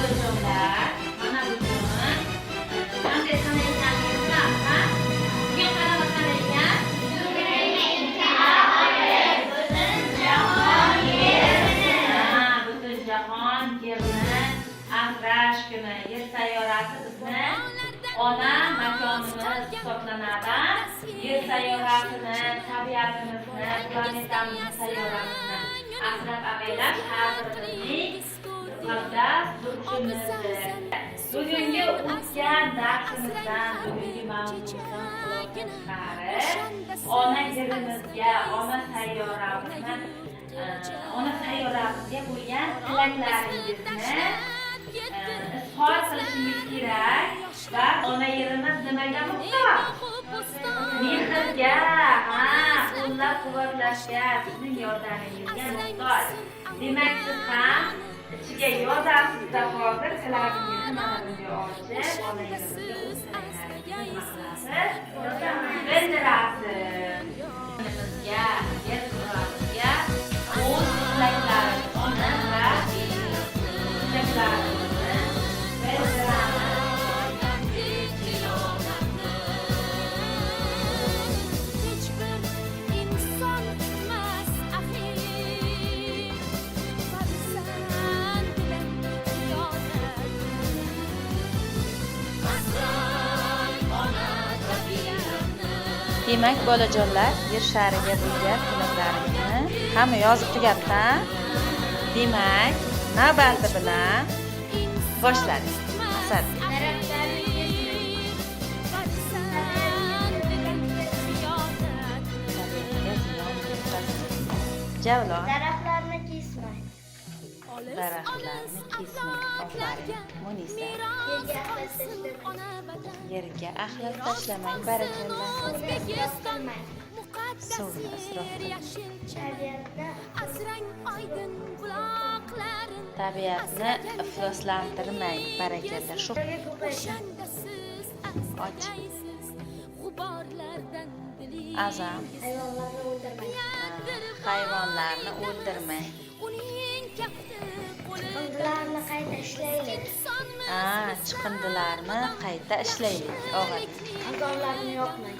Bolajonlar, mana bugun qanday sana ekanligini bilamiz, ha? Bugun qanaqa sana ekan? Ha, butun jahon yerni asrash kuni. Yer sayyorasi bizni ona makonimiz hisoblanadi. Yer sayyorasini, tabiatimizni, planetamizni, sayyoramizni asrab avaylash har birimizning muqaddas burchimizdir. Bugungi o'tgan darsimizdan, bugungi mavzumizdan xulosa chiqarib, ona yerimizga, ona sayyoramizni, ona sayyoramizga bo'lgan tilaklaringizni izhor qilishingiz kerak va ona yerimiz nimaga muhtoj? Mehrga, ha, qo'llab-quvvatlashga, sizning yordamingizga muhtoj. Demak, siz ham ichiga yozasizda hozir tilagingizni mana bunday ochib, ona yerimizga o'z tilaklaringizni nima qilasiz? Bildirasiz. Yerimizga, yer kurramizga o'z tilaklaringizni va tilaklarimizni bildiramiz. Hech bir inson kutmas axir farzandidan xiyonat. Asrang ona tabiatni. Demak, bolajonlar, yer shariga bo'lgan tilaklaringizni hamma yozib tugatdi, ha? Demak, navbati bilan boshladik. Asad. Daraxtlarni kesmang. Farzandidan xiyonat. Tabiatga ziyon yetkazmang. Javlon. Daraxtlarni kesmang. Daraxtlarni kesmang. Ofarin. Munisa. Yerga axlat tashlamang. Yerga axlat tashlamang. Barakalla. Suvni isrof qilmang. Suvni isrof qilmang. Tabiatni Asrang oydin buloqlarin. Tabiatni ifloslantirmang. Barakalla. Shu ko'paytiring. O'shanda siz Och. asragaysiz g'uborlardan Azam. Hayvonlarni o'ldirmang. Hayvonlarni o'ldirmang. Uning kafti qo'lida. Chiqindilarni qayta ishlaylik. Ha, chiqindilarni qayta ishlaylik. Og'ir. Qozonlarni yoqmang.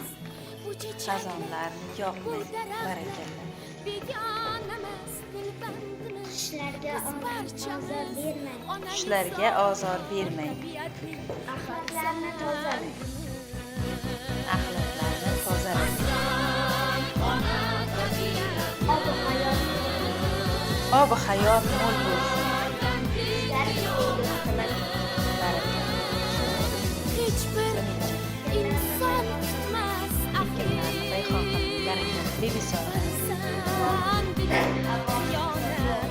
Qozonlarni yoqmang. Barakalla. Begonamas dilbandimiz. Qushlarga ozor bermang. Qushlarga ozor bermang. Axlatlarni tozalang. Axlatlarni tozalang. Ob hayot Ob hayot mo'l bo'lsin. Qushlar qiling. Barakalla. Hech bir inson kutmas Ekinlarni payhon qiling. Barakalla. Bibisora. Farzandidan xiyonat.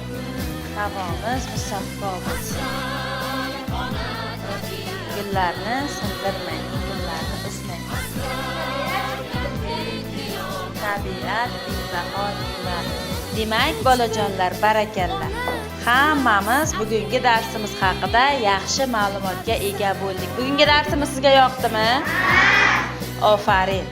Havomiz musaffo bo'lsin. Gullarni sindirmang, gullarni uzmang. Tabiat bebaho ne'mat. Demak, bolajonlar, barakalla. Hammamiz bugungi darsimiz haqida yaxshi ma'lumotga ega bo'ldik. Bugungi darsimiz sizga yoqdimi? Ofarin.